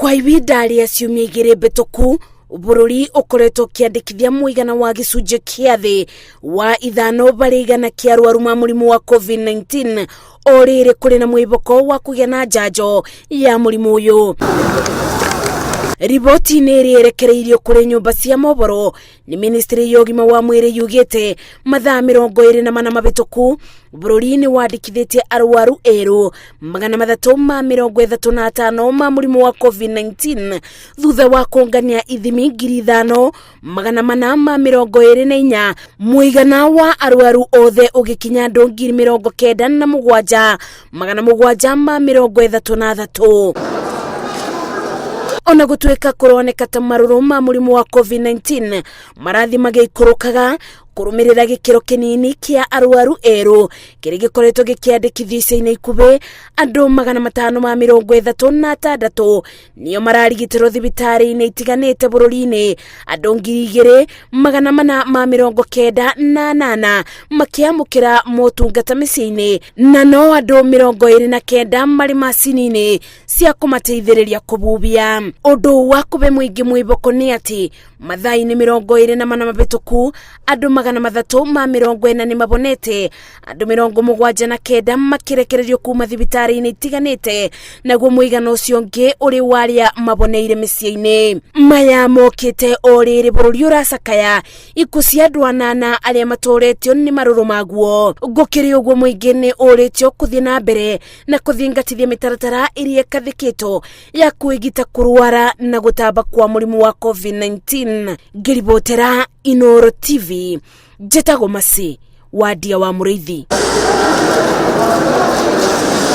Kwa ihinda rĩa ciumia 2 mbĩtũku, bũrũri ũkoretwo ũkĩandĩkithia mũigana wa gĩcunjĩ kĩa thĩ wa 5% kĩa arwaru ma mũrimũ wa COVID-19, o rĩrĩ kũrĩ na mwĩhoko wa kũgĩa na njanjo ya mũrimũ ũyũ. Riboti-inĩ ĩrĩa ĩrekereirio kũrĩ nyũmba cia mohoro nĩ ministry ya ũgima wa mwĩrĩ yugĩte mathaa 24 mabĩtũku bũrũri nĩ wandĩkithĩtie arwaru erũ 335 ma mũrimũ wa COVID-19 thutha wa kũngania ithimi 5424, mũigana wa arwaru othe ũgĩkinya andũ 97,733. Ona gũtuĩka kũroneka ta marũrũ ma mũrimũ wa COVID-19 marathiĩ magĩikũrũkaga kũrũmĩrĩra gĩkĩro kĩnini kĩa arwaru erũ kĩrĩa gĩkoretwo gĩkĩandĩkithio ica-inĩ ikuhĩ, andũ 536 nĩo mararigitĩrwo thibitarĩ-inĩ itiganĩte bũrũri-inĩ, andũ 2498 makĩamũkĩra motungata mĩciĩ-inĩ, na no andũ 29 marĩ macini-inĩ cia kũmateithĩrĩria kũbubia. Ũndũ wa kũbe mũingĩ mwĩboko nĩ atĩ mathaa-inĩ 24 mabĩtũku andũ 340 nĩ mabonete, andũ 79 makĩrekererio kuma thibitarĩ-inĩ itiganĩte, naguo mũigana ũcio ũngĩ ũrĩ wa arĩa maboneire mĩciĩ-inĩ. Maya mokĩte o rĩrĩ bũrũri ũracakaya ikuũ cia andũ 8 arĩa matoretio nĩ marũrũ maguo. Gũkĩrĩ ũguo, mũingĩ nĩ ũrĩtio kũthiĩ na mbere na kũthingatithia mĩtaratara ĩrĩa ĩkathĩkĩtwo ya kwĩgita kũrwara na gũtamba kwa mũrimũ wa COVID-19. Ngĩribotera Inooro TV, njĩtagwo Masi Wadia wa Mũrĩithi.